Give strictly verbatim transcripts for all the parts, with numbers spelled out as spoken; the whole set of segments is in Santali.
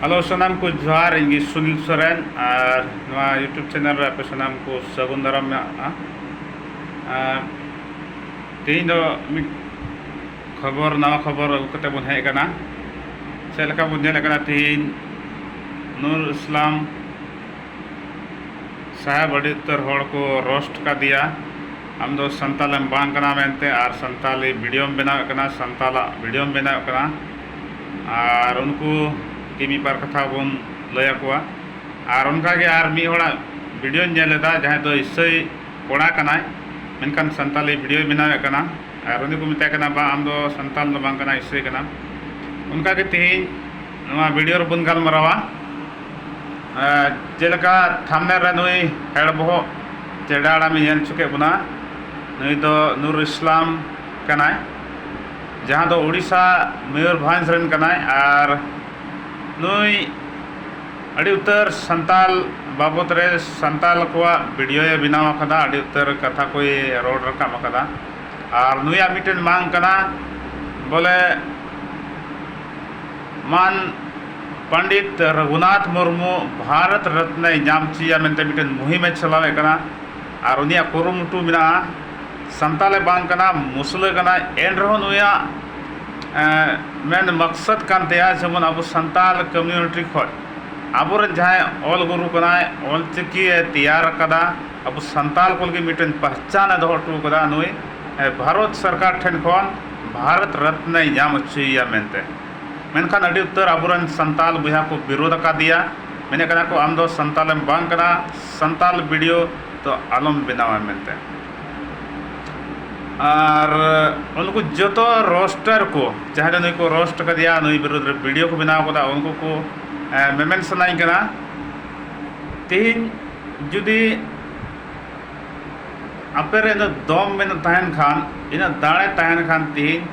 ᱦᱮᱞᱳ, ᱥᱟᱱᱟᱢ ᱠᱚ ᱡᱚᱦᱟᱨ᱾ ᱤᱧ ᱜᱮ ᱥᱩᱱᱤᱞ ᱥᱚᱨᱮᱱ, ᱟᱨ ᱱᱚᱣᱟ YouTube ᱪᱮᱱᱮᱞ ᱨᱮ ᱟᱯᱮ ᱥᱟᱱᱟᱢ ᱠᱚ ᱥᱟᱹᱜᱩᱱ ᱫᱟᱨᱟᱢ ᱢᱮᱱᱟᱜᱼᱟ᱾ ᱟᱨ ᱛᱮᱦᱮᱧ ᱫᱚ ᱢᱤᱫ ᱠᱷᱚᱵᱚᱨ, ᱱᱟᱣᱟ ᱠᱷᱚᱵᱚᱨ ᱟᱹᱜᱩ ᱠᱟᱛᱮ ᱵᱚᱱ ᱦᱮᱡ ᱟᱠᱟᱱᱟ᱾ ᱪᱮᱫ ᱞᱮᱠᱟ ᱵᱚᱱ ᱧᱮᱞ ᱟᱠᱟᱱᱟ, ᱛᱮᱦᱮᱧ ᱱᱩᱨ ᱤᱥᱞᱟᱢ ᱥᱟᱦᱮᱵᱽ ᱟᱹᱰᱤ ᱩᱛᱟᱹᱨ ᱦᱚᱲ ᱠᱚ ᱨᱳᱥᱴ ᱠᱟᱫᱮᱭᱟ, "ᱟᱢ ᱫᱚ ᱥᱟᱱᱛᱟᱞᱮᱢ ᱵᱟᱝ ᱠᱟᱱᱟ" ᱢᱮᱱᱛᱮ, ᱟᱨ ᱥᱟᱱᱛᱟᱞᱤ ᱵᱷᱤᱰᱤᱭᱳᱢ ᱵᱮᱱᱟᱣᱮᱫ ᱠᱟᱱᱟ, ᱥᱟᱱᱛᱟᱞᱟᱜ ᱵᱷᱤᱰᱤᱭᱳᱢ ᱵᱮᱱᱟᱣᱮᱫ ᱠᱟᱱᱟ᱾ ᱟᱨ ᱩᱱᱠᱩ ᱜᱮ ᱢᱤᱫ ᱵᱟᱨ ᱠᱟᱛᱷᱟ ᱵᱚᱱ ᱞᱟᱹᱭ ᱟᱠᱚᱣᱟ᱾ ᱟᱨ ᱚᱱᱠᱟᱜᱮ ᱟᱨ ᱢᱤᱫ ᱦᱚᱲᱟᱜ ᱵᱷᱤᱰᱤᱭᱳᱧ ᱧᱮᱞ ᱮᱫᱟ, ᱡᱟᱦᱟᱸᱭ ᱫᱚ ᱤᱥᱟᱹᱭ ᱠᱚᱲᱟ ᱠᱟᱱᱟᱭ, ᱢᱮᱱᱠᱷᱟᱱ ᱥᱟᱱᱛᱟᱞᱤ ᱵᱷᱤᱰᱤᱭᱳᱭ ᱵᱮᱱᱟᱣᱮᱫ ᱠᱟᱱᱟ᱾ ᱟᱨ ᱩᱱᱤ ᱠᱚ ᱢᱮᱛᱟᱭ ᱠᱟᱱᱟ, "ᱵᱟᱝ, ᱟᱢ ᱫᱚ ᱥᱟᱱᱛᱟᱞ ᱫᱚ ᱵᱟᱝ ᱠᱟᱱᱟ, ᱤᱥᱟᱹᱭ ᱠᱟᱱᱟᱢ᱾" ᱚᱱᱠᱟᱜᱮ ᱛᱮᱦᱮᱧ ᱱᱚᱣᱟ ᱵᱷᱤᱰᱤᱭᱳ ᱨᱮᱵᱚᱱ ᱜᱟᱞᱢᱟᱨᱟᱣᱟ᱾ ᱟᱨ ᱡᱮᱞᱮᱠᱟ ᱛᱷᱟᱢᱵᱽᱱᱮᱞ ᱨᱮ ᱱᱩᱭ ᱦᱮᱲ ᱵᱚᱦᱚᱜ ᱪᱮᱰᱟ ᱦᱟᱲᱟᱢᱮ ᱧᱮᱞ ᱦᱚᱪᱚ ᱠᱮᱫ ᱵᱚᱱᱟ, ᱱᱩᱭ ᱫᱚ ᱱᱩᱨ ᱤᱥᱞᱟᱢ ᱠᱟᱱᱟᱭ, ᱡᱟᱦᱟᱸ ᱫᱚ ᱳᱰᱤᱥᱟ ᱢᱚᱭᱩᱨᱵᱷᱚᱸᱡᱽ ᱨᱮᱱ ᱠᱟᱱᱟᱭ᱾ ᱟᱨ ᱱᱩᱭ ᱟᱹᱰᱤ ᱩᱛᱟᱹᱨ ᱥᱟᱱᱛᱟᱞ ᱵᱟᱵᱚᱫ ᱨᱮ, ᱥᱟᱱᱛᱟᱞ ᱠᱚᱣᱟᱜ ᱵᱷᱤᱰᱤᱭᱳᱭ ᱵᱮᱱᱟᱣ ᱟᱠᱟᱫᱟ, ᱟᱹᱰᱤ ᱩᱛᱟᱹᱨ ᱠᱟᱛᱷᱟ ᱠᱚᱭ ᱨᱚᱲ ᱨᱟᱠᱟᱵ ᱟᱠᱟᱫᱟ᱾ ᱟᱨ ᱱᱩᱭᱟᱜ ᱢᱤᱫᱴᱮᱱ ᱢᱟᱝ ᱠᱟᱱᱟ, ᱵᱚᱞᱮ ᱢᱟᱱ ᱯᱚᱱᱰᱤᱛ ᱨᱚᱜᱷᱩᱱᱟᱛᱷ ᱢᱩᱨᱢᱩ ᱵᱷᱟᱨᱚᱛ ᱨᱚᱛᱱᱚᱭ ᱧᱟᱢ ᱦᱚᱪᱚᱭᱟ ᱢᱮᱱᱛᱮ ᱢᱤᱫᱴᱮᱱ ᱢᱩᱦᱤᱢᱮ ᱪᱟᱞᱟᱣᱮᱫ ᱠᱟᱱᱟ᱾ ᱟᱨ ᱩᱱᱤᱭᱟᱜ ᱠᱩᱨᱩᱢᱩᱴᱩ ᱢᱮᱱᱟᱜᱼᱟ᱾ ᱥᱟᱱᱛᱟᱞᱮ ᱵᱟᱝ ᱠᱟᱱᱟ, ᱢᱩᱥᱞᱟᱹ ᱠᱟᱱᱟᱭ, ᱮᱱ ᱨᱮᱦᱚᱸ ᱱᱩᱭᱟᱜ, ᱮᱸ, ᱢᱮᱱ ᱢᱚᱠᱥᱚᱫ ᱠᱟᱱ ᱛᱟᱭᱟ ᱡᱮᱢᱚᱱ ᱟᱵᱚ ᱥᱟᱱᱛᱟᱞ ᱠᱚᱢᱤᱭᱩᱱᱤᱴᱤ ᱠᱷᱚᱱ ᱟᱵᱚᱨᱮᱱ ᱡᱟᱦᱟᱸᱭ ᱚᱞ ᱜᱩᱨᱩ ᱠᱟᱱᱟᱭ, ᱚᱞ ᱪᱤᱠᱤ ᱮ ᱛᱮᱭᱟᱨ ᱟᱠᱟᱫᱟ, ᱟᱵᱚ ᱥᱟᱱᱛᱟᱞ ᱠᱚ ᱞᱟᱹᱜᱤᱫ ᱢᱤᱫᱴᱮᱱ ᱯᱟᱦᱪᱟᱱ ᱮ ᱫᱚᱦᱚ ᱦᱚᱴᱚ ᱟᱠᱟᱫᱟ᱾ ᱱᱩᱭ, ᱮ, ᱵᱷᱟᱨᱚᱛ ᱥᱚᱨᱠᱟᱨ ᱴᱷᱮᱱ ᱠᱷᱚᱱ ᱵᱷᱟᱨᱚᱛ ᱨᱚᱛᱱᱚᱭ ᱧᱟᱢ ᱦᱚᱪᱚᱭᱮᱭᱟ ᱢᱮᱱᱛᱮ᱾ ᱢᱮᱱᱠᱷᱟᱱ ᱟᱹᱰᱤ ᱩᱛᱟᱹᱨ ᱟᱵᱚᱨᱮᱱ ᱥᱟᱱᱛᱟᱞ ᱵᱚᱭᱦᱟ ᱠᱚ ᱵᱤᱨᱳᱫ ᱟᱠᱟᱫᱮᱭᱟ, ᱢᱮᱱᱮᱫ ᱠᱟᱱᱟ ᱠᱚ, "ᱟᱢ ᱫᱚ ᱥᱟᱱᱛᱟᱞᱮᱢ ᱵᱟᱝ ᱠᱟᱱᱟ, ᱥᱟᱱᱛᱟᱞ ᱵᱷᱤᱰᱤᱭᱳ ᱫᱚ ᱟᱞᱚᱢ ᱵᱮᱱᱟᱣᱟ" ᱢᱮᱱᱛᱮ᱾ ᱟᱨ ᱩᱱᱠᱩ ᱡᱚᱛᱚ ᱨᱳᱥᱴᱟᱨ ᱠᱚ, ᱡᱟᱦᱟᱸᱭ ᱫᱚ ᱱᱩᱭ ᱠᱚ ᱨᱳᱥᱴ ᱠᱟᱫᱮᱭᱟ, ᱱᱩᱭ ᱵᱤᱨᱩᱫᱽ ᱨᱮ ᱵᱷᱤᱰᱤᱭᱳ ᱠᱚ ᱵᱮᱱᱟᱣ ᱠᱟᱫᱟ, ᱩᱱᱠᱩ ᱠᱚ, ᱮ, ᱢᱮᱢᱮᱱ ᱥᱟᱱᱟᱧ ᱠᱟᱱᱟ, ᱛᱮᱦᱮᱧ ᱡᱩᱫᱤ ᱟᱯᱮ ᱨᱮ ᱤᱱᱟᱹᱜ ᱫᱚᱢ ᱢᱮᱱᱟᱜ ᱛᱟᱦᱮᱱ ᱠᱷᱟᱱ, ᱤᱱᱟᱹᱜ ᱫᱟᱲᱮ ᱛᱟᱦᱮᱱ ᱠᱷᱟᱱ, ᱛᱮᱦᱮᱧ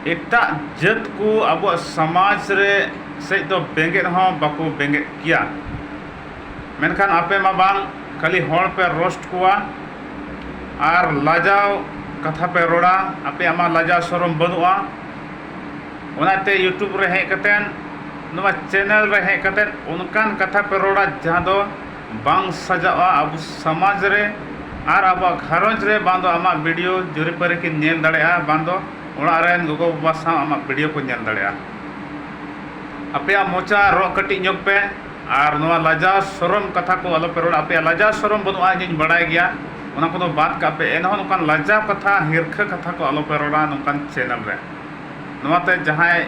ᱮᱴᱟᱜ ᱡᱟᱹᱛ ᱠᱚ ᱟᱵᱚᱣᱟᱜ ᱥᱚᱢᱟᱡᱽ ᱨᱮ ᱥᱮᱫ ᱫᱚ ᱵᱮᱸᱜᱮᱫ ᱦᱚᱸ ᱵᱟᱠᱚ ᱵᱮᱸᱜᱮᱫ ᱠᱮᱭᱟ᱾ ᱢᱮᱱᱠᱷᱟᱱ ᱟᱯᱮ ᱢᱟ ᱵᱟᱝ, ᱠᱷᱟᱹᱞᱤ ᱦᱚᱲ ᱯᱮ ᱨᱳᱥᱴ ᱠᱚᱣᱟ ᱟᱨ ᱞᱟᱡᱟᱣ ᱠᱟᱛᱷᱟ ᱯᱮ ᱨᱚᱲᱟ᱾ ᱟᱯᱮᱭᱟᱜ ᱢᱟ ᱞᱟᱡᱟᱣ ᱥᱚᱨᱚᱢ ᱵᱟᱹᱱᱩᱜᱼᱟ᱾ ᱚᱱᱟᱛᱮ YouTube ᱨᱮ ᱦᱮᱡ ᱠᱟᱛᱮᱫ ᱱᱚᱣᱟ ᱪᱮᱱᱮᱞ ᱨᱮ ᱦᱮᱡ ᱠᱟᱛᱮ ᱚᱱᱠᱟᱱ ᱠᱟᱛᱷᱟ ᱯᱮ ᱨᱚᱲᱟ ᱡᱟᱦᱟᱸ ᱫᱚ ᱵᱟᱝ ᱥᱟᱡᱟᱜᱼᱟ ᱟᱵᱚ ᱥᱚᱢᱟᱡᱽ ᱨᱮ ᱟᱨ ᱟᱵᱚᱣᱟᱜ ᱜᱷᱟᱨᱚᱸᱡᱽ ᱨᱮ, ᱵᱟᱝ ᱫᱚ ᱟᱢᱟᱜ ᱵᱷᱤᱰᱤᱭᱳ ᱡᱩᱨᱤᱯᱟᱹᱨᱤ ᱠᱤᱱ ᱧᱮᱞ ᱫᱟᱲᱮᱭᱟᱜᱼᱟ, ᱵᱟᱝ ᱫᱚ ᱚᱲᱟᱜ ᱨᱮᱱ ᱜᱚᱜᱚ-ᱵᱟᱵᱟ ᱥᱟᱶ ᱟᱢᱟᱜ ᱵᱷᱤᱰᱤᱭᱳ ᱠᱚ ᱧᱮᱞ ᱫᱟᱲᱮᱭᱟᱜᱼᱟ᱾ ᱟᱯᱮᱭᱟᱜ ᱢᱚᱪᱟ ᱨᱚᱜ ᱠᱟᱹᱴᱤᱡ ᱧᱚᱜ ᱯᱮ ᱟᱨ ᱱᱚᱣᱟ ᱞᱟᱡᱟᱣ ᱥᱚᱨᱚᱢ ᱠᱟᱛᱷᱟ ᱠᱚ ᱟᱞᱚ ᱯᱮ ᱨᱚᱲᱟ᱾ ᱟᱯᱮᱭᱟᱜ ᱞᱟᱡᱟᱣ ᱥᱚᱨᱚᱢ ᱵᱟᱹᱱᱩᱜᱼᱟ, ᱤᱧᱤᱧ ᱵᱟᱲᱟᱭ ᱜᱮᱭᱟ, ᱚᱱᱟ ᱠᱚᱫᱚ ᱵᱟᱫ ᱠᱟᱜ ᱯᱮ᱾ ᱮᱱᱦᱚᱸ ᱱᱚᱝᱠᱟᱱ ᱞᱟᱡᱟᱣ ᱠᱟᱛᱷᱟ, ᱦᱤᱨᱠᱷᱟᱹ ᱠᱟᱛᱷᱟ ᱠᱚ ᱟᱞᱚ ᱯᱮ ᱨᱚᱲᱟ ᱱᱚᱝᱠᱟᱱ ᱪᱮᱱᱮᱞ ᱨᱮ᱾ ᱱᱚᱣᱟᱛᱮ ᱡᱟᱦᱟᱸᱭ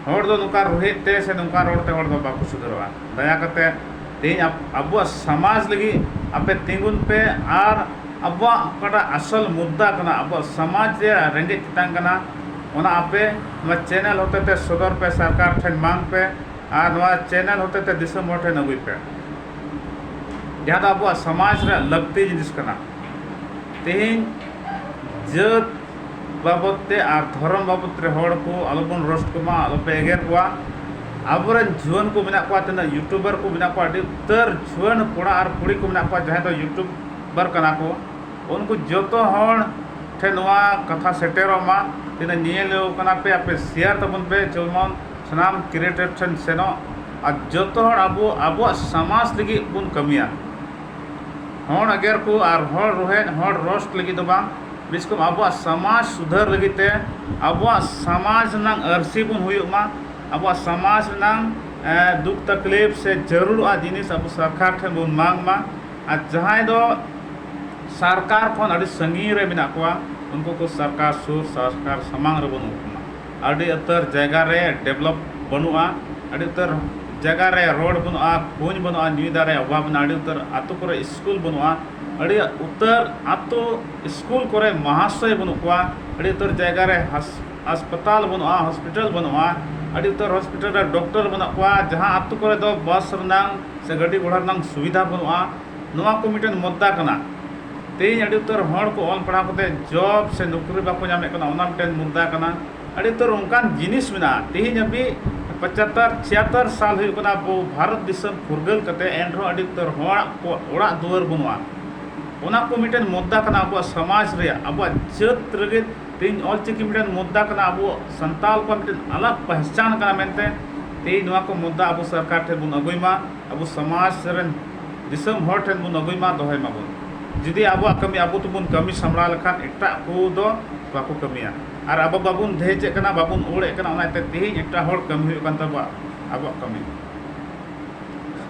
ᱦᱚᱲ ᱫᱚ ᱱᱚᱝᱠᱟ ᱨᱩᱦᱮᱫ ᱛᱮ ᱥᱮ ᱱᱚᱝᱠᱟ ᱨᱚᱲ ᱛᱮ ᱦᱚᱲ ᱫᱚ ᱵᱟᱠᱚ ᱥᱩᱫᱷᱟᱹᱨᱚᱜᱼᱟ᱾ ᱫᱟᱭᱟ ᱠᱟᱛᱮ ᱛᱮᱦᱮᱧ ᱟᱵ-, ᱟᱵᱚᱣᱟᱜ ᱥᱚᱢᱟᱡᱽ ᱞᱟᱹᱜᱤᱫ ᱟᱯᱮ ᱛᱤᱸᱜᱩᱱ ᱯᱮ ᱟᱨ ᱟᱵᱚᱣᱟᱜ ᱚᱠᱟᱴᱟᱜ ᱟᱥᱚᱞ ᱢᱩᱫᱽᱫᱟ ᱠᱟᱱᱟ, ᱟᱵᱚᱣᱟᱜ ᱥᱚᱢᱟᱡᱽ ᱨᱮᱭᱟᱜ ᱨᱮᱸᱜᱮᱡ ᱛᱮᱛᱟᱝ ᱠᱟᱱᱟ, ᱚᱱᱟ ᱟᱯᱮ ᱱᱚᱣᱟ ᱪᱮᱱᱮᱞ ᱦᱚᱛᱮ ᱛᱮ ᱥᱚᱫᱚᱨ ᱯᱮ, ᱥᱚᱨᱠᱟᱨ ᱴᱷᱮᱱ ᱢᱟᱝ ᱯᱮ ᱟᱨ ᱱᱚᱣᱟ ᱪᱮᱱᱮᱞ ᱦᱚᱛᱮ ᱛᱮ ᱫᱤᱥᱚᱢ ᱦᱚᱲ ᱴᱷᱮᱱ ᱟᱹᱜᱩᱭ ᱯᱮ, ᱡᱟᱦᱟᱸ ᱫᱚ ᱟᱵᱚᱣᱟᱜ ᱥᱚᱢᱟᱡᱽ ᱨᱮᱭᱟᱜ ᱞᱟᱹᱠᱛᱤ ᱡᱤᱱᱤᱥ ᱠᱟᱱᱟ᱾ ᱛᱮᱦᱮᱧ ᱡᱟᱹᱛ ᱵᱟᱵᱚᱫ ᱛᱮ ᱟᱨ ᱫᱷᱚᱨᱚᱢ ᱵᱟᱵᱚᱫ ᱨᱮ ᱦᱚᱲ ᱠᱚ ᱟᱞᱚᱵᱚᱱ ᱨᱳᱥᱴ ᱠᱚᱢᱟ, ᱟᱞᱚᱯᱮ ᱮᱜᱮᱨ ᱠᱚᱣᱟ᱾ ᱟᱵᱚᱨᱮᱱ ᱡᱩᱣᱟᱹᱱ ᱠᱚ ᱢᱮᱱᱟᱜ ᱠᱚᱣᱟ, ᱛᱤᱱᱟᱹᱜ ᱭᱩᱴᱩᱵᱟᱨ ᱠᱚ ᱢᱮᱱᱟᱜ ᱠᱚᱣᱟ, ᱟᱹᱰᱤ ᱩᱛᱟᱹᱨ ᱡᱩᱣᱟᱹᱱ ᱠᱚᱲᱟ ᱟᱨ ᱠᱩᱲᱤ ᱠᱚ ᱢᱮᱱᱟᱜ ᱠᱚᱣᱟ ᱡᱟᱦᱟᱸᱭ ᱫᱚ ᱭᱩᱴᱩᱵᱟᱨ ᱠᱟᱱᱟ ᱠᱚ, ᱩᱱᱠᱩ ᱡᱚᱛᱚ ᱦᱚᱲ ᱴᱷᱮᱱ ᱱᱚᱣᱟ ᱠᱟᱛᱷᱟ ᱥᱮᱴᱮᱨᱚᱜ ᱢᱟ, ᱛᱤᱱᱟᱹᱜ ᱧᱮᱧᱮᱞ ᱠᱟᱱᱟ ᱯᱮ, ᱟᱯᱮ ᱥᱮᱭᱟᱨ ᱛᱟᱵᱚᱱ ᱯᱮ, ᱡᱮᱢᱚᱱ ᱥᱟᱱᱟᱢ ᱠᱨᱤᱭᱮᱴᱚᱨ ᱴᱷᱮᱱ ᱥᱮᱱᱚᱜ ᱟᱨ ᱡᱚᱛᱚ ᱦᱚᱲ ᱟᱵᱚ ᱟᱵᱚᱣᱟᱜ ᱥᱚᱢᱟᱡᱽ ᱞᱟᱹᱜᱤᱫ ᱵᱚᱱ ᱠᱟᱹᱢᱤᱭᱟ᱾ ᱦᱚᱲ ᱮᱜᱮᱨ ᱠᱚ ᱟᱨ ᱦᱚᱲ ᱨᱚᱦᱮᱫ, ᱦᱚᱲ ᱨᱳᱥᱴ ᱞᱟᱹᱜᱤᱫ ᱫᱚ ᱵᱟᱝ, ᱵᱮᱥ ᱠᱚᱢ ᱟᱵᱚᱣᱟᱜ ᱥᱚᱢᱟᱡᱽ ᱥᱩᱫᱷᱟᱹᱨ ᱞᱟᱹᱜᱤᱫ ᱛᱮ, ᱟᱵᱚᱣᱟᱜ ᱥᱚᱢᱟᱡᱽ ᱨᱮᱱᱟᱜ ᱟᱹᱨᱥᱤ ᱵᱚᱱ ᱦᱩᱭᱩᱜ ᱢᱟ, ᱟᱵᱚᱣᱟᱜ ᱥᱚᱢᱟᱡᱽ ᱨᱮᱱᱟᱜ, ᱮ, ᱫᱩᱠ ᱛᱟᱠᱞᱤᱯ ᱥᱮ ᱡᱟᱹᱨᱩᱲᱚᱜᱼᱟ ᱡᱤᱱᱤᱥ ᱟᱵᱚ ᱥᱚᱨᱠᱟᱨ ᱴᱷᱮᱱ ᱵᱚᱱ ᱢᱟᱝ ᱢᱟ᱾ ᱟᱨ ᱡᱟᱦᱟᱸᱭ ᱫᱚ ᱥᱚᱨᱠᱟᱨ ᱠᱷᱚᱱ ᱟᱹᱰᱤ ᱥᱟᱺᱜᱤᱧ ᱨᱮ ᱢᱮᱱᱟᱜ ᱠᱚᱣᱟ, ᱩᱱᱠᱩ ᱠᱚ ᱥᱚᱨᱠᱟᱨ ᱥᱩᱨ, ᱥᱚᱨᱠᱟᱨ ᱥᱟᱢᱟᱝ ᱨᱮᱵᱚᱱ ᱩᱱᱠᱩ ᱢᱟ᱾ ᱟᱹᱰᱤ ᱩᱛᱟᱹᱨ ᱡᱟᱭᱜᱟ ᱨᱮ ᱰᱮᱵᱷᱞᱚᱯ ᱵᱟᱹᱱᱩᱜᱼᱟ, ᱟᱹᱰᱤ ᱩᱛᱟᱹᱨ ᱡᱟᱭᱜᱟ ᱨᱮ ᱨᱳᱰ ᱵᱟᱹᱱᱩᱜᱼᱟ, ᱠᱩᱧ ᱵᱟᱹᱱᱩᱜᱼᱟ, ᱧᱩᱭ ᱫᱟᱜ ᱨᱮᱭᱟᱜ ᱚᱵᱷᱟᱵᱽ ᱢᱮᱱᱟᱜᱼᱟ, ᱟᱹᱰᱤ ᱩᱛᱟᱹᱨ ᱟᱹᱛᱩ ᱠᱚᱨᱮ ᱥᱠᱩᱞ ᱵᱟᱹᱱᱩᱜᱼᱟ, ᱟᱹᱰᱤ ᱩᱛᱟᱹᱨ ᱟᱹᱛᱩ ᱥᱠᱩᱞ ᱠᱚᱨᱮ ᱢᱟᱦᱟᱥᱚᱭ ᱵᱟᱹᱱᱩᱜ ᱠᱚᱣᱟ, ᱟᱹᱰᱤ ᱩᱛᱟᱹᱨ ᱡᱟᱭᱜᱟ ᱨᱮ ᱦᱟᱥ-, ᱦᱟᱥᱯᱟᱛᱟᱞ ᱵᱟᱹᱱᱩᱜᱼᱟ, ᱦᱚᱥᱯᱤᱴᱟᱞ ᱵᱟᱹᱱᱩᱜᱼᱟ, ᱟᱹᱰᱤ ᱩᱛᱟᱹᱨ ᱦᱚᱥᱯᱤᱴᱟᱞ ᱨᱮ ᱰᱚᱠᱴᱚᱨ ᱵᱟᱹᱱᱩᱜ ᱠᱚᱣᱟ, ᱡᱟᱦᱟᱸ ᱟᱹᱛᱩ ᱠᱚᱨᱮ ᱫᱚ ᱵᱟᱥ ᱨᱮᱱᱟᱝ ᱥᱮ ᱜᱟᱹᱰᱤ ᱜᱷᱚᱲᱟ ᱨᱮᱱᱟᱝ ᱥᱩᱵᱤᱫᱷᱟ ᱵᱟᱹᱱᱩᱜᱼᱟ᱾ ᱱᱚᱣᱟ ᱠᱚ ᱢᱤᱫᱴᱮᱱ ᱢᱩᱫᱽᱫᱟ ᱠᱟᱱᱟ᱾ ᱛᱮᱦᱮᱧ ᱟᱹᱰᱤ ᱩᱛᱟᱹᱨ ᱦᱚᱲ ᱠᱚ ᱚᱞ ᱯᱟᱲᱦᱟᱣ ᱠᱟᱛᱮ ᱡᱚᱵ ᱥᱮ ᱱᱚᱠᱨᱤ ᱵᱟᱠᱚ ᱧᱟᱢᱮᱫ ᱠᱟᱱᱟ, ᱚᱱᱟ ᱢᱤᱫᱴᱮᱱ ᱢᱩᱫᱽᱫᱟ ᱠᱟᱱᱟ᱾ ᱟᱹᱰᱤ ᱩᱛᱟᱹᱨ ᱚᱱᱠᱟᱱ ᱡᱤᱱᱤᱥ ᱢᱮᱱᱟᱜᱼᱟ᱾ ᱛᱮᱦᱮᱧ ᱦᱟᱹᱵᱤᱡ ᱯᱚᱸᱪᱟᱛᱛᱚᱨ ᱪᱷᱤᱭᱟᱛᱛᱚᱨ ᱥᱟᱞ ᱦᱩᱭᱩᱜ ᱠᱟᱱᱟ ᱟᱵᱚ ᱵᱷᱟᱨᱚᱛ ᱫᱤᱥᱚᱢ ᱯᱷᱩᱨᱜᱟᱹᱞ ᱠᱟᱛᱮ, ᱮᱱ ᱨᱮᱦᱚᱸ ᱟᱹᱰᱤ ᱩᱛᱟᱹᱨ ᱦᱚᱲᱟᱜ ᱠᱚ ᱚᱲᱟᱜ ᱫᱩᱣᱟᱹᱨ ᱵᱟᱹᱱᱩᱜᱼᱟ᱾ ᱚᱱᱟ ᱠᱚ ᱢᱤᱫᱴᱮᱱ ᱢᱩᱫᱽᱫᱟ ᱠᱟᱱᱟ ᱟᱵᱚᱣᱟᱜ ᱥᱚᱢᱟᱡᱽ ᱨᱮᱭᱟᱜ, ᱟᱵᱚᱣᱟᱜ ᱡᱟᱹᱛ ᱞᱟᱹᱜᱤᱫ᱾ ᱛᱮᱦᱮᱧ ᱚᱞᱪᱤᱠᱤ ᱢᱤᱫᱴᱮᱱ ᱢᱩᱫᱽᱫᱟ ᱠᱟᱱᱟ, ᱟᱵᱚ ᱥᱟᱱᱛᱟᱲ ᱠᱚᱣᱟᱜ ᱢᱤᱫᱴᱮᱱ ᱟᱞᱟᱜᱽ ᱯᱮᱦᱪᱟᱱ ᱠᱟᱱᱟ ᱢᱮᱱᱛᱮ᱾ ᱛᱮᱦᱮᱧ ᱱᱚᱣᱟ ᱠᱚ ᱢᱩᱫᱽᱫᱟ ᱟᱵᱚ ᱥᱚᱨᱠᱟᱨ ᱴᱷᱮᱱ ᱵᱚᱱ ᱟᱹᱜᱩᱭ ᱢᱟ, ᱟᱵᱚ ᱥᱚᱢᱟᱡᱽ ᱨᱮᱱ ᱫᱤᱥᱚᱢ ᱦᱚᱲ ᱴᱷᱮᱱ ᱵᱚᱱ ᱟᱹᱜᱩᱭ ᱢᱟ, ᱫᱚᱦᱚᱭ ᱢᱟᱵᱚᱱ᱾ ᱡᱩᱫᱤ ᱟᱵᱚᱣᱟᱜ ᱠᱟᱹᱢᱤ ᱟᱵᱚ ᱛᱮᱵᱚᱱ ᱠᱟᱹᱢᱤ ᱥᱟᱢᱵᱲᱟᱣ ᱞᱮᱠᱷᱟᱱ ᱮᱴᱟᱜ ᱠᱚ ᱫᱚ ᱵᱟᱠᱚ ᱠᱟᱹᱢᱤᱭᱟ᱾ ᱟᱨ ᱟᱵᱚ ᱵᱟᱵᱚᱱ ᱫᱷᱮᱡᱮᱫ ᱠᱟᱱᱟ, ᱵᱟᱵᱚᱱ ᱩᱲᱮᱫ ᱠᱟᱱᱟ, ᱚᱱᱟᱛᱮ ᱛᱮᱦᱮᱧ ᱮᱴᱟᱜ ᱦᱚᱲ ᱠᱟᱹᱢᱤ ᱦᱩᱭᱩᱜ ᱠᱟᱱ ᱛᱟᱵᱚᱣᱟ ᱟᱵᱚᱣᱟᱜ ᱠᱟᱹᱢᱤ᱾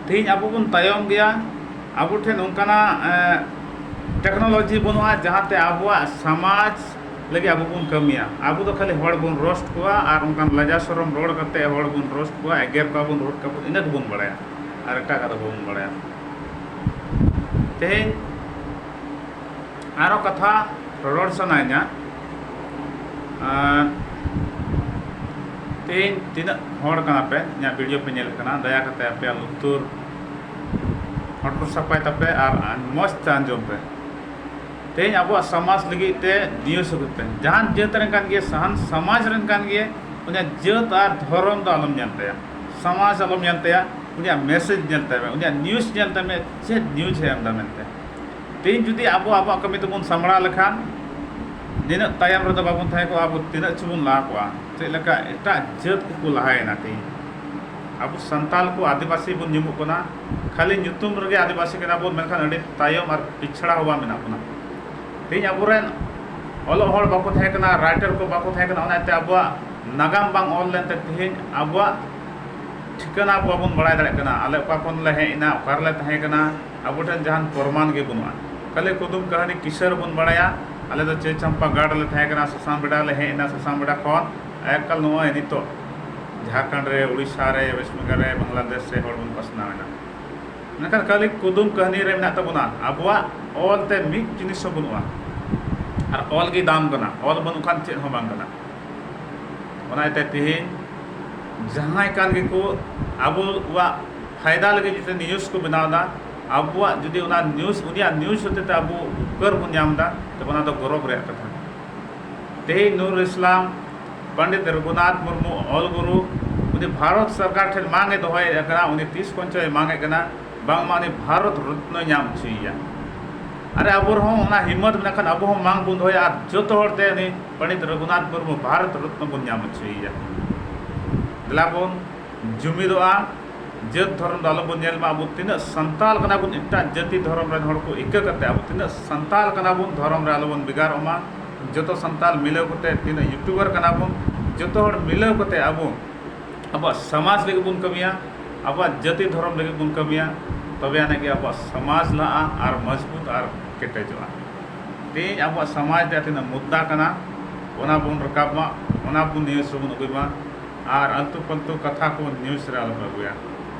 ᱛᱮᱦᱮᱧ ᱟᱵᱚ ᱵᱚᱱ ᱛᱟᱭᱚᱢ ᱜᱮᱭᱟ, ᱟᱵᱚ ᱴᱷᱮᱱ ᱚᱱᱠᱟᱱᱟᱜ ᱮ, ᱴᱮᱠᱱᱳᱞᱚᱡᱤ ᱵᱟᱹᱱᱩᱜᱼᱟ ᱡᱟᱦᱟᱸᱛᱮ ᱟᱵᱚᱣᱟᱜ ᱥᱚᱢᱟᱡᱽ ᱞᱟᱹᱜᱤᱫ ᱟᱵᱚ ᱵᱚᱱ ᱠᱟᱹᱢᱤᱭᱟ᱾ ᱟᱵᱚ ᱫᱚ ᱠᱷᱟᱹᱞᱤ ᱦᱚᱲ ᱵᱚᱱ ᱨᱳᱥᱴ ᱠᱚᱣᱟ ᱟᱨ ᱚᱱᱠᱟᱱ ᱞᱟᱡᱟ ᱥᱚᱨᱚᱢ ᱨᱚᱲ ᱠᱟᱛᱮ ᱦᱚᱲ ᱵᱚᱱ ᱨᱳᱥᱴ ᱠᱚᱣᱟ, ᱮᱜᱮᱨ ᱠᱚᱣᱟ ᱵᱚᱱ, ᱨᱳᱰ ᱠᱟᱵᱚᱱ, ᱤᱱᱟᱹ ᱜᱮᱵᱚᱱ ᱵᱟᱲᱟᱭᱟ, ᱟᱨ ᱮᱴᱟᱜᱟᱜ ᱫᱚ ᱵᱟᱵᱚᱱ ᱵᱟᱲᱟᱭᱟ᱾ ᱛᱮᱦᱮᱧ ᱟᱨᱚ ᱠᱟᱛᱷᱟ ᱨᱚᱲ ᱥᱟᱱᱟᱧᱟ᱾ ᱟᱨ ᱛᱮᱦᱮᱧ ᱛᱤᱱᱟᱹᱜ ᱦᱚᱲ ᱠᱟᱱᱟ ᱯᱮ, ᱤᱧᱟᱹᱜ ᱵᱷᱤᱰᱤᱭᱳ ᱯᱮ ᱧᱮᱞᱮᱫ ᱠᱟᱱᱟ, ᱫᱟᱭᱟ ᱠᱟᱛᱮ ᱟᱯᱮᱭᱟᱜ ᱞᱩᱛᱩᱨ ᱦᱚᱴᱚᱨ ᱥᱟᱯᱷᱟᱭ ᱛᱟᱯᱮ ᱟᱨ ᱟᱸ-, ᱢᱚᱡᱽ ᱛᱮ ᱟᱸᱡᱚᱢ ᱯᱮ᱾ ᱛᱮᱦᱮᱧ ᱟᱵᱚᱣᱟᱜ ᱥᱚᱢᱟᱡᱽ ᱞᱟᱹᱜᱤᱫ ᱛᱮ ᱱᱤᱭᱩᱡᱽ ᱟᱹᱜᱩᱭ ᱯᱮ᱾ ᱡᱟᱦᱟᱱ ᱡᱟᱹᱛ ᱨᱮᱱ ᱠᱟᱱ ᱜᱮ, ᱥᱟᱦᱟᱱ ᱥᱚᱢᱟᱡᱽ ᱨᱮᱱ ᱠᱟᱱ ᱜᱮ, ᱩᱱᱤᱭᱟᱜ ᱡᱟᱹᱛ ᱟᱨ ᱫᱷᱚᱨᱚᱢ ᱫᱚ ᱟᱞᱚᱢ ᱧᱮᱞ ᱛᱟᱭᱟ, ᱥᱚᱢᱟᱡᱽ ᱟᱞᱚᱢ ᱧᱮᱞ ᱛᱟᱭᱟ, ᱩᱱᱤᱭᱟᱜ ᱢᱮᱥᱮᱡᱽ ᱧᱮᱞ ᱛᱟᱭ ᱢᱮ, ᱩᱱᱤᱭᱟᱜ ᱱᱤᱭᱩᱡᱽ ᱧᱮᱞ ᱛᱟᱭ ᱢᱮ, ᱪᱮᱫ ᱱᱤᱭᱩᱡᱽ ᱮ ᱮᱢ ᱮᱫᱟ ᱢᱮᱱᱛᱮ᱾ ᱛᱮᱦᱮᱧ ᱡᱩᱫᱤ ᱟᱵᱚ ᱟᱵᱚᱣᱟᱜ ᱠᱟᱹᱢᱤ ᱛᱮᱵᱚᱱ ᱥᱟᱢᱵᱲᱟᱣ ᱞᱮᱠᱷᱟᱱ, ᱱᱤᱱᱟᱹᱜ ᱛᱟᱭᱚᱢ ᱨᱮᱫᱚ ᱵᱟᱵᱚᱱ ᱛᱟᱦᱮᱸ ᱠᱚᱜᱼᱟ, ᱟᱵᱚ ᱛᱤᱱᱟᱹᱜ ᱪᱚᱵᱚᱱ ᱞᱟᱦᱟ ᱠᱚᱜᱼᱟ᱾ ᱪᱮᱫ ᱞᱮᱠᱟ ᱮᱴᱟᱜ ᱡᱟᱹᱛ ᱠᱚᱠᱚ ᱞᱟᱦᱟᱭᱮᱱᱟ ᱛᱮᱦᱮᱧ᱾ ᱟᱵᱚ ᱥᱟᱱᱛᱟᱞ ᱠᱚ ᱟᱹᱫᱤᱵᱟᱹᱥᱤ ᱵᱚᱱ ᱧᱩᱢᱩᱜ ᱠᱟᱱᱟ, ᱠᱷᱟᱹᱞᱤ ᱧᱩᱛᱩᱢ ᱨᱮᱜᱮ ᱟᱹᱫᱤᱵᱟᱹᱥᱤ ᱠᱟᱱᱟ ᱵᱚᱱ, ᱢᱮᱱᱠᱷᱟᱱ ᱟᱹᱰᱤ ᱛᱟᱭᱚᱢ ᱟᱨ ᱯᱤᱪᱷᱲᱟ ᱦᱚᱸ ᱵᱟᱝ ᱢᱮᱱᱟᱜ ᱵᱚᱱᱟ᱾ ᱛᱮᱦᱮᱧ ᱟᱵᱚᱨᱮᱱ ᱚᱞᱚᱜ ᱦᱚᱲ ᱵᱟᱠᱚ ᱛᱟᱦᱮᱸ ᱠᱟᱱᱟ, ᱨᱟᱭᱴᱟᱨ ᱠᱚ ᱵᱟᱠᱚ ᱛᱟᱦᱮᱸ ᱠᱟᱱᱟ, ᱚᱱᱟᱛᱮ ᱟᱵᱚᱣᱟᱜ ᱱᱟᱜᱟᱢ ᱵᱟᱝ ᱚᱞ ᱞᱮᱱᱛᱮ ᱛᱮᱦᱮᱧ ᱟᱵᱚᱣᱟᱜ ᱴᱷᱤᱠᱟᱹᱱᱟ ᱵᱟᱵᱚᱱ ᱵᱟᱲᱟᱭ ᱫᱟᱲᱮᱭᱟᱜ ᱠᱟᱱᱟ᱾ ᱟᱞᱮ ᱚᱠᱟ ᱠᱷᱚᱱ ᱞᱮ ᱦᱮᱡ ᱮᱱᱟ, ᱚᱠᱟ ᱨᱮᱞᱮ ᱛᱟᱦᱮᱸ ᱠᱟᱱᱟ, ᱟᱵᱚ ᱴᱷᱮᱱ ᱡᱟᱦᱟᱱ ᱯᱨᱚᱢᱟᱱ ᱜᱮ ᱵᱟᱹᱱᱩᱜᱼᱟ᱾ ᱠᱷᱟᱹᱞᱤ ᱠᱩᱫᱩᱢ ᱠᱟᱹᱦᱱᱤ ᱠᱤᱥᱟᱹ ᱨᱮᱵᱚᱱ ᱵᱟᱲᱟᱭᱟ, ᱟᱞᱮ ᱫᱚ ᱪᱮ ᱪᱟᱢᱯᱟ ᱜᱟᱲ ᱨᱮᱞᱮ ᱛᱟᱦᱮᱸ ᱠᱟᱱᱟ, ᱥᱟᱥᱟᱝ ᱵᱮᱰᱟ ᱞᱮ ᱦᱮᱡ ᱮᱱᱟ, ᱥᱟᱥᱟᱝ ᱵᱮᱰᱟ ᱠᱷᱚᱱ ᱮᱠᱟᱞ ᱱᱚᱜᱼᱚᱭ ᱱᱤᱛᱚᱜ ᱡᱷᱟᱲᱠᱷᱚᱸᱰ ᱨᱮ, ᱩᱲᱤᱥᱥᱟ ᱨᱮ, ᱣᱮᱥᱴ ᱵᱮᱝᱜᱚᱞ ᱨᱮ, ᱵᱟᱝᱞᱟᱫᱮᱥ ᱨᱮ ᱦᱚᱲ ᱵᱚᱱ ᱯᱟᱥᱱᱟᱣ ᱮᱱᱟ᱾ ᱢᱮᱱᱠᱷᱟᱱ ᱠᱷᱟᱹᱞᱤ ᱠᱩᱫᱩᱢ ᱠᱟᱹᱦᱱᱤ ᱨᱮ ᱢᱮᱱᱟᱜ ᱛᱟᱵᱚᱱᱟ, ᱟᱵᱚᱣᱟᱜ ᱚᱞ ᱛᱮ ᱢᱤᱫ ᱡᱤᱱᱤᱥ ᱦᱚᱸ ᱵᱟᱹᱱᱩᱜᱼᱟ᱾ ᱟᱨ ᱚᱞ ᱜᱮ ᱫᱟᱢ ᱠᱟᱱᱟ, ᱚᱞ ᱵᱟᱹᱱᱩᱜ ᱠᱷᱟᱱ ᱪᱮᱫ ᱦᱚᱸ ᱵᱟᱝ ᱠᱟᱱᱟ᱾ ᱚᱱᱟ ᱤᱭᱟᱹᱛᱮ ᱛᱮᱦᱮᱧ ᱡᱟᱦᱟᱸᱭ ᱠᱟᱱ ᱜᱮᱠᱚ ᱟᱵᱚᱣᱟᱜ ᱯᱷᱟᱭᱫᱟ ᱞᱟᱹᱜᱤᱫ ᱡᱩᱫᱤ ᱱᱤᱭᱩᱡᱽ ᱠᱚ ᱵᱮᱱᱟᱣ ᱮᱫᱟ, ᱟᱵᱚᱣᱟᱜ ᱡᱩᱫᱤ ᱚᱱᱟ ᱱᱤᱭᱩᱡᱽ, ᱩᱱᱤᱭᱟᱜ ᱱᱤᱭᱩᱡᱽ ᱦᱚᱛᱮ ᱛᱮ ᱟᱵᱚ ᱩᱯᱠᱟᱹᱨ ᱵᱚᱱ ᱧᱟᱢ ᱮᱫᱟ, ᱛᱚᱵᱮ ᱚᱱᱟ ᱫᱚ ᱜᱚᱨᱚᱵᱽ ᱨᱮᱭᱟᱜ ᱠᱟᱛᱷᱟ᱾ ᱛᱮᱦᱮᱧ ᱱᱩᱨᱩᱞ ᱤᱥᱞᱟᱢ, ᱯᱚᱱᱰᱤᱛ ᱨᱚᱜᱷᱩᱱᱟᱛᱷ ᱢᱩᱨᱢᱩ, ᱚᱞ ᱜᱩᱨᱩ, ᱩᱱᱤ ᱵᱷᱟᱨᱚᱛ ᱥᱚᱨᱠᱟᱨ ᱴᱷᱮᱱ ᱢᱟᱝ ᱮ ᱫᱚᱦᱚᱭᱮᱫ ᱠᱟᱱᱟ, ᱩᱱᱤ ᱛᱤᱥ ᱠᱷᱚᱱ ᱪᱚᱭ ᱢᱟᱝ ᱮᱫ ᱠᱟᱱᱟ, ᱵᱟᱝᱢᱟ ᱩᱱᱤ ᱵᱷᱟᱨᱚᱛ ᱨᱚᱛᱱᱚᱭ ᱧᱟᱢ ᱦᱚᱪᱚᱭᱮᱭᱟ᱾ ᱟᱨᱮ, ᱟᱵᱚ ᱨᱮᱦᱚᱸ ᱚᱱᱟ ᱦᱤᱢᱢᱚᱛ ᱢᱮᱱᱟᱜ ᱠᱷᱟᱱ ᱟᱵᱚ ᱦᱚᱸ ᱢᱟᱝ ᱵᱚᱱ ᱫᱚᱦᱚᱭᱟ ᱟᱨ ᱡᱚᱛᱚ ᱦᱚᱲ ᱛᱮ ᱩᱱᱤ ᱯᱚᱱᱰᱤᱛ ᱨᱚᱜᱷᱩᱱᱟᱛᱷ ᱢᱩᱨᱢᱩ ᱵᱷᱟᱨᱚᱛ ᱨᱚᱛᱱᱚ ᱵᱚᱱ ᱧᱟᱢ ᱦᱚᱪᱚᱭᱮᱭᱟ᱾ ᱫᱮᱞᱟ ᱵᱚᱱ ᱡᱩᱢᱤᱫᱚᱜᱼᱟ᱾ ᱡᱟᱹᱛ ᱫᱷᱚᱨᱚᱢ ᱫᱚ ᱟᱞᱚᱵᱚᱱ ᱧᱮᱞ ᱢᱟ᱾ ᱟᱵᱚ ᱛᱤᱱᱟᱹᱜ ᱥᱟᱱᱛᱟᱲ ᱠᱟᱱᱟ ᱵᱚᱱ, ᱮᱴᱟᱜ ᱡᱟᱹᱛᱤ ᱫᱷᱚᱨᱚᱢ ᱨᱮᱱ ᱦᱚᱲ ᱠᱚ ᱤᱠᱟᱹ ᱠᱟᱛᱮ, ᱟᱵᱚ ᱛᱤᱱᱟᱹᱜ ᱥᱟᱱᱛᱟᱲ ᱠᱟᱱᱟ ᱵᱚᱱ, ᱫᱷᱚᱨᱚᱢ ᱨᱮ ᱟᱞᱚᱵᱚᱱ ᱵᱷᱮᱜᱟᱨᱚᱜ ᱢᱟ᱾ ᱡᱚᱛᱚ ᱥᱟᱱᱛᱟᱲ ᱢᱤᱞᱟᱹᱣ ᱠᱟᱛᱮ, ᱛᱤᱱᱟᱹᱜ YouTuber ᱠᱟᱱᱟ ᱵᱚᱱ, ᱡᱚᱛᱚ ᱦᱚᱲ ᱢᱤᱞᱟᱹᱣ ᱠᱟᱛᱮ ᱟᱵᱚ ᱟᱵᱚᱣᱟᱜ ᱥᱚᱢᱟᱡᱽ ᱞᱟᱹᱜᱤᱫ ᱵᱚᱱ ᱠᱟᱹᱢᱤᱭᱟ, ᱟᱵᱚᱣᱟᱜ ᱡᱟᱹᱛᱤ ᱫᱷᱚᱨᱚᱢ ᱞᱟᱹᱜᱤᱫ ᱵᱚᱱ ᱠᱟᱹᱢᱤᱭᱟ, ᱛᱚᱵᱮ ᱟᱹᱱᱤᱡ ᱜᱮ ᱟᱵᱚᱣᱟᱜ ᱥᱚᱢᱟᱡᱽ ᱞᱟᱦᱟᱜᱼᱟ ᱟᱨ ᱢᱚᱡᱽᱵᱩᱛ ᱟᱨ ᱠᱮᱴᱮᱡᱚᱜᱼᱟ᱾ ᱛᱮᱦᱮᱧ ᱟᱵᱚᱣᱟᱜ ᱥᱚᱢᱟᱡᱽ ᱨᱮᱭᱟᱜ ᱛᱤᱱᱟᱹᱜ ᱢᱩᱫᱽᱫᱟ ᱠᱟᱱᱟ, ᱚᱱᱟ ᱵᱚᱱ ᱨᱟᱠᱟᱵ ᱢᱟ, ᱚᱱᱟ ᱵᱚᱱ news ᱨᱮᱵᱚᱱ ᱟᱹᱜᱩᱭ ᱢᱟ᱾ ᱟᱨ ᱟᱞᱛᱩ ᱯᱟᱞᱛᱩ ᱠᱟᱛᱷᱟ ᱠᱚ news ᱨᱮ ᱟᱞᱚᱯᱮ ᱟᱹᱜᱩᱭᱟ᱾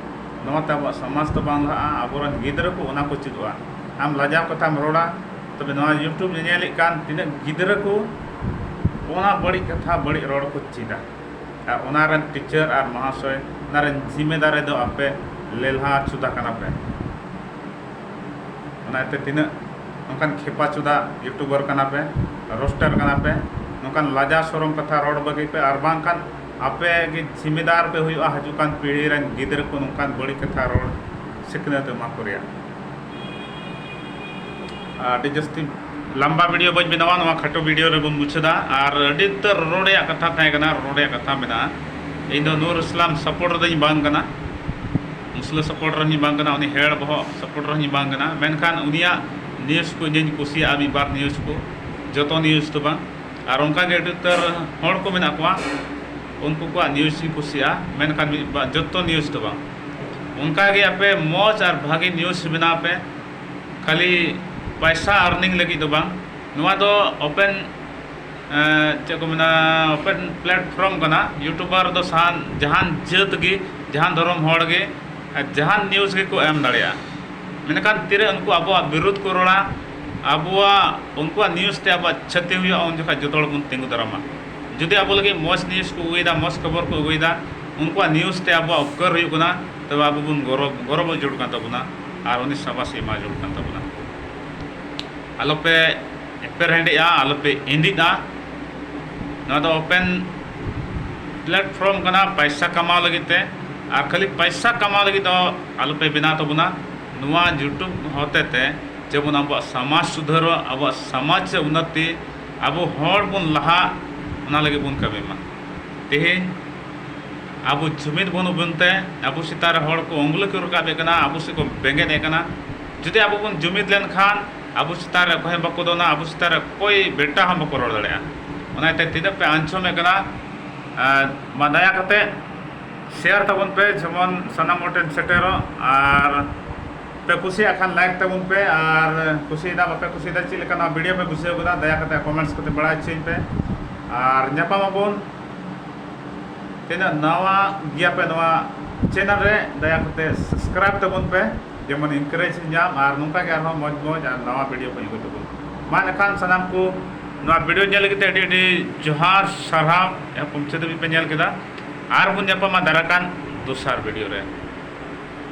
ᱱᱚᱣᱟᱛᱮ ᱟᱵᱚᱣᱟᱜ ᱥᱚᱢᱟᱡᱽ ᱫᱚ ᱵᱟᱝ ᱞᱟᱦᱟᱜᱼᱟ, ᱟᱵᱚᱨᱮᱱ ᱜᱤᱫᱽᱨᱟᱹ ᱠᱚ ᱚᱱᱟ ᱠᱚ ᱪᱮᱫᱚᱜᱼᱟ᱾ ᱟᱢ ᱞᱟᱡᱟᱣ ᱠᱟᱛᱷᱟᱢ ᱨᱚᱲᱟ, ᱛᱚᱵᱮ ᱱᱚᱣᱟ YouTube ᱧᱮᱧᱮᱞᱮᱫ ᱠᱟᱱ ᱛᱤᱱᱟᱹᱜ ᱜᱤᱫᱽᱨᱟᱹ ᱠᱚ ᱚᱱᱟ ᱵᱟᱹᱲᱤᱡ ᱠᱟᱛᱷᱟ, ᱵᱟᱹᱲᱤᱡ ᱨᱚᱲ ᱠᱚ ᱪᱮᱫᱟ᱾ ᱟᱨ ᱚᱱᱟ ᱨᱮᱱ teacher ᱟᱨ ᱢᱚᱦᱟᱥᱚᱭ, ᱚᱱᱟ ᱨᱮᱱ ᱡᱤᱢᱮᱫᱟᱨᱤ ᱫᱚ ᱟᱯᱮ ᱞᱮᱞᱦᱟ ᱪᱩᱫᱟ ᱠᱟᱱᱟ ᱯᱮ᱾ ᱚᱱᱟᱛᱮ ᱛᱤᱱᱟᱹᱜ ᱱᱚᱝᱠᱟᱱ ᱠᱷᱮᱯᱟ ᱪᱩᱫᱟ YouTuber ᱠᱟᱱᱟ ᱯᱮ, roaster ᱠᱟᱱᱟ ᱯᱮ, ᱱᱚᱝᱠᱟᱱ ᱞᱟᱡᱟ ᱥᱚᱨᱚᱢ ᱠᱟᱛᱷᱟ ᱨᱚᱲ ᱵᱟᱹᱜᱤ ᱯᱮ, ᱟᱨ ᱵᱟᱝᱠᱷᱟᱱ ᱟᱯᱮ ᱜᱮ ᱡᱤᱢᱮᱫᱟᱨ ᱯᱮ ᱦᱩᱭᱩᱜᱼᱟ ᱦᱤᱡᱩᱜ ᱠᱟᱱ ᱯᱤᱲᱦᱤ ᱨᱮᱱ ᱜᱤᱫᱽᱨᱟᱹ ᱠᱚ ᱱᱚᱝᱠᱟᱱ ᱵᱟᱹᱲᱤᱡ ᱠᱟᱛᱷᱟ ᱨᱚᱲ ᱥᱤᱠᱷᱱᱟᱹᱛ ᱮᱢᱟ ᱠᱚ ᱨᱮᱭᱟᱜ᱾ ᱟᱹᱰᱤ ᱡᱟᱹᱥᱛᱤ ᱞᱟᱢᱵᱟ video ᱵᱟᱹᱧ ᱵᱮᱱᱟᱣᱟ, ᱱᱚᱣᱟ ᱠᱷᱟᱴᱚ video ᱨᱮᱵᱚᱱ ᱢᱩᱪᱟᱹᱫᱟ᱾ ᱟᱨ ᱟᱹᱰᱤ ᱩᱛᱟᱹᱨ ᱨᱚᱨᱚᱲ ᱨᱮᱭᱟᱜ ᱠᱟᱛᱷᱟ ᱛᱟᱦᱮᱸ ᱠᱟᱱᱟ, ᱨᱚᱨᱚᱲ ᱨᱮᱭᱟᱜ ᱠᱟᱛᱷᱟ ᱢᱮᱱᱟᱜᱼᱟ᱾ ᱤᱧ ᱫᱚ ᱱᱩᱨ ᱤᱥᱞᱟᱢ supporter ᱫᱚᱧ ᱵᱟᱝ ᱠᱟᱱᱟ, ᱢᱩᱥᱞᱟᱹ supporter ᱦᱚᱸᱧ ᱵᱟᱝ ᱠᱟᱱᱟ, ᱩᱱᱤ ᱦᱮᱲ ᱵᱚᱦᱚᱜ supporter ᱦᱚᱸᱧ ᱵᱟᱝ ᱠᱟᱱᱟ, ᱢᱮᱱᱠᱷᱟᱱ ᱩᱱᱤᱭᱟᱜ news ᱠᱚ ᱤᱧᱤᱧ ᱠᱩᱥᱤᱭᱟᱜᱼᱟ, ᱢᱤᱫ ᱵᱟᱨ news ᱠᱚ, ᱡᱚᱛᱚ news ᱫᱚ ᱵᱟᱝ᱾ ᱟᱨ ᱚᱱᱠᱟᱜᱮ ᱟᱹᱰᱤ ᱩᱛᱟᱹᱨ ᱦᱚᱲ ᱠᱚ ᱢᱮᱱᱟᱜ ᱠᱚᱣᱟ, ᱩᱱᱠᱩ ᱠᱚᱣᱟᱜ news ᱤᱧ ᱠᱩᱥᱤᱭᱟᱜᱼᱟ, ᱢᱮᱱᱠᱷᱟᱱ ᱢᱤᱫ ᱵᱟᱨ, ᱡᱚᱛᱚ news ᱫᱚ ᱵᱟᱝ᱾ ᱚᱱᱠᱟᱜᱮ ᱟᱯᱮ ᱢᱚᱡᱽ ᱟᱨ ᱵᱷᱟᱜᱮ news ᱵᱮᱱᱟᱣ ᱯᱮ, ᱠᱷᱟᱹᱞᱤ ᱯᱟᱭᱥᱟ earning ᱞᱟᱹᱜᱤᱫ ᱫᱚ ᱵᱟᱝ᱾ ᱱᱚᱣᱟ ᱫᱚ open, ᱮᱸ, ᱪᱮᱫ ᱠᱚ ᱢᱮᱱᱟ, open platform ᱠᱟᱱᱟ᱾ YouTuber ᱫᱚ ᱥᱟᱱ-, ᱡᱟᱦᱟᱱ ᱡᱟᱹᱛ ᱜᱮ, ᱡᱟᱦᱟᱱ ᱫᱷᱚᱨᱚᱢ ᱦᱚᱲ ᱜᱮ, ᱟᱨ ᱡᱟᱦᱟᱱ news ᱜᱮᱠᱚ ᱮᱢ ᱫᱟᱲᱮᱭᱟᱜᱼᱟ᱾ ᱢᱮᱱᱠᱷᱟᱱ ᱛᱤᱨᱮ ᱩᱱᱠᱩ ᱟᱵᱚᱣᱟᱜ ᱵᱤᱨᱩᱫᱷ ᱠᱚ ᱨᱚᱲᱟ, ᱟᱵᱚᱣᱟᱜ, ᱩᱱᱠᱩᱣᱟᱜ news ᱛᱮ ᱟᱵᱚᱣᱟᱜ ᱪᱷᱟᱹᱛᱤ ᱦᱩᱭᱩᱜᱼᱟ, ᱩᱱ ᱡᱚᱠᱷᱟᱡ ᱡᱚᱛᱚ ᱦᱚᱲ ᱵᱚᱱ ᱛᱤᱸᱜᱩ ᱫᱟᱨᱟᱢᱟ᱾ ᱡᱩᱫᱤ ᱟᱵᱚ ᱞᱟᱹᱜᱤᱫ ᱢᱚᱡᱽ news ᱠᱚ ᱟᱹᱜᱩᱭᱮᱫᱟ, ᱢᱚᱡᱽ ᱠᱷᱚᱵᱚᱨ ᱠᱚ ᱟᱹᱜᱩᱭᱮᱫᱟ, ᱩᱱᱠᱩᱣᱟᱜ news ᱛᱮ ᱟᱵᱚᱣᱟᱜ ᱩᱯᱠᱟᱹᱨ ᱦᱩᱭᱩᱜ ᱠᱟᱱᱟ, ᱛᱚᱵᱮ ᱟᱵᱚ ᱵᱚᱱ ᱜᱚᱨᱚᱵ, ᱜᱚᱨᱚᱵᱚᱜ ᱡᱟᱹᱨᱩᱲ ᱠᱟᱱ ᱛᱟᱵᱚᱱᱟ ᱟᱨ ᱩᱱᱤ ᱥᱟᱵᱟᱥᱤ ᱮᱢᱟ ᱡᱟᱹᱨᱩᱲ ᱠᱟᱱ ᱛᱟᱵᱚᱱᱟ᱾ ᱟᱞᱚᱯᱮ ᱮᱯᱮᱨ ᱦᱮᱸᱰᱮᱜᱼᱟ, ᱟᱞᱚᱯᱮ ᱤᱸᱫᱤᱫᱼᱟ᱾ ᱱᱚᱣᱟ ᱫᱚ open platform ᱠᱟᱱᱟ ᱯᱟᱭᱥᱟ ᱠᱟᱢᱟᱣ ᱞᱟᱹᱜᱤᱫ ᱛᱮ, ᱟᱨ ᱠᱷᱟᱹᱞᱤ ᱯᱟᱭᱥᱟ ᱠᱟᱢᱟᱣ ᱞᱟᱹᱜᱤᱫ ᱫᱚ ᱟᱞᱚᱯᱮ ᱵᱮᱱᱟᱣ ᱛᱟᱵᱚᱱᱟ᱾ ᱱᱚᱣᱟ YouTube ᱦᱚᱛᱮ ᱛᱮ ᱡᱮᱢᱚᱱ ᱟᱵᱚᱣᱟᱜ ᱥᱚᱢᱟᱡᱽ ᱥᱩᱫᱷᱟᱹᱨᱚᱜ, ᱟᱵᱚᱣᱟᱜ ᱥᱚᱢᱟᱡᱽ ᱨᱮ ᱩᱱᱱᱚᱛᱤ, ᱟᱵᱚ ᱦᱚᱲ ᱵᱚᱱ ᱞᱟᱦᱟᱜ, ᱚᱱᱟ ᱞᱟᱹᱜᱤᱫ ᱵᱚᱱ ᱠᱟᱹᱢᱤ ᱢᱟ᱾ ᱛᱮᱦᱮᱧ ᱟᱵᱚ ᱡᱩᱢᱤᱫ ᱵᱟᱹᱱᱩᱜ ᱵᱚᱱᱛᱮ ᱟᱵᱚ ᱪᱮᱛᱟᱱ ᱨᱮ ᱦᱚᱲ ᱠᱚ ᱩᱝᱞᱤ ᱠᱚ ᱨᱟᱠᱟᱵᱮᱫ ᱠᱟᱱᱟ, ᱟᱵᱚ ᱥᱮᱫ ᱠᱚ ᱵᱮᱸᱜᱮᱫ ᱮᱫ ᱠᱟᱱᱟ᱾ ᱡᱩᱫᱤ ᱟᱵᱚ ᱵᱚᱱ ᱡᱩᱢᱤᱫ ᱞᱮᱱᱠᱷᱟᱱ ᱟᱵᱚ ᱪᱮᱛᱟᱱ ᱨᱮ ᱚᱠᱚᱭ ᱦᱚᱸ ᱵᱟᱠᱚ ᱫᱚᱱᱟ, ᱟᱵᱚ ᱪᱮᱛᱟᱱ ᱨᱮ ᱚᱠᱚᱭ ᱵᱮᱴᱟ ᱦᱚᱸ ᱵᱟᱠᱚ ᱨᱚᱲ ᱫᱟᱲᱮᱭᱟᱜᱼᱟ᱾ ᱚᱱᱟᱛᱮ ᱛᱤᱱᱟᱹᱜ ᱯᱮ ᱟᱸᱡᱚᱢᱮᱫ ᱠᱟᱱᱟ, ᱟᱨ ᱢᱟ ᱫᱟᱭᱟ ᱠᱟᱛᱮ ᱥᱮᱭᱟᱨ ᱛᱟᱵᱚᱱ ᱯᱮ, ᱡᱮᱢᱚᱱ ᱥᱟᱱᱟᱢ ᱦᱚᱲ ᱴᱷᱮᱱ ᱥᱮᱴᱮᱨᱚᱜ᱾ ᱟᱨ ᱯᱮ ᱠᱩᱥᱤᱭᱟᱜ ᱠᱷᱟᱱ ᱞᱟᱭᱤᱠ ᱛᱟᱵᱚᱱ ᱯᱮ, ᱟᱨ ᱠᱩᱥᱤᱭᱮᱫᱟ ᱵᱟᱯᱮ ᱠᱩᱥᱤᱭᱮᱫᱟ, ᱪᱮᱫ ᱞᱮᱠᱟ ᱱᱚᱣᱟ ᱵᱷᱤᱰᱤᱭᱳ ᱯᱮ ᱵᱩᱡᱷᱟᱹᱣ ᱠᱮᱫᱟ, ᱫᱟᱭᱟ ᱠᱟᱛᱮ ᱠᱚᱢᱮᱱᱴᱥ ᱠᱟᱛᱮ ᱵᱟᱲᱟᱭ ᱦᱚᱪᱚᱧ ᱯᱮ᱾ ᱟᱨ ᱧᱟᱯᱟᱢ ᱟᱵᱚᱱ ᱛᱤᱱᱟᱹᱜ ᱱᱟᱣᱟ ᱜᱮᱭᱟ ᱯᱮ ᱱᱚᱣᱟ ᱪᱮᱱᱮᱞ ᱨᱮ, ᱫᱟᱭᱟ ᱠᱟᱛᱮ ᱥᱟᱵᱥᱠᱨᱟᱭᱤᱵ ᱛᱟᱵᱚᱱ ᱯᱮ, ᱡᱮᱢᱚᱱ ᱤᱱᱠᱟᱨᱮᱡᱽ ᱧᱟᱢ ᱟᱨ ᱱᱚᱝᱠᱟ ᱜᱮ ᱟᱨᱦᱚᱸ ᱢᱚᱡᱽ ᱢᱚᱡᱽ ᱟᱨ ᱱᱟᱣᱟ ᱵᱷᱤᱰᱤᱭᱳ ᱠᱚ ᱟᱹᱜᱩᱭ ᱛᱟᱵᱚᱱ᱾ ᱢᱟ ᱮᱱᱠᱷᱟᱱ ᱥᱟᱱᱟᱢ ᱠᱚ ᱱᱚᱣᱟ ᱵᱷᱤᱰᱤᱭᱳ ᱧᱮᱞ ᱞᱟᱹᱜᱤᱫ ᱛᱮ ᱟᱹᱰᱤ ᱟᱹᱰᱤ ᱡᱚᱦᱟᱨ, ᱥᱟᱨᱦᱟᱣ᱾ ᱮᱦᱚᱵ ᱢᱩᱪᱟᱹᱫ ᱫᱷᱟᱹᱵᱤᱡ ᱯᱮ ᱧᱮᱞ ᱠᱮᱫᱟ᱾ ᱟᱨ ᱵᱚᱱ ᱧᱟᱯᱟᱢᱟ ᱫᱟᱨᱟᱭ ᱠᱟᱱ ᱫᱚᱥᱟᱨ ᱵᱷᱤᱰᱤᱭᱳ ᱨᱮ᱾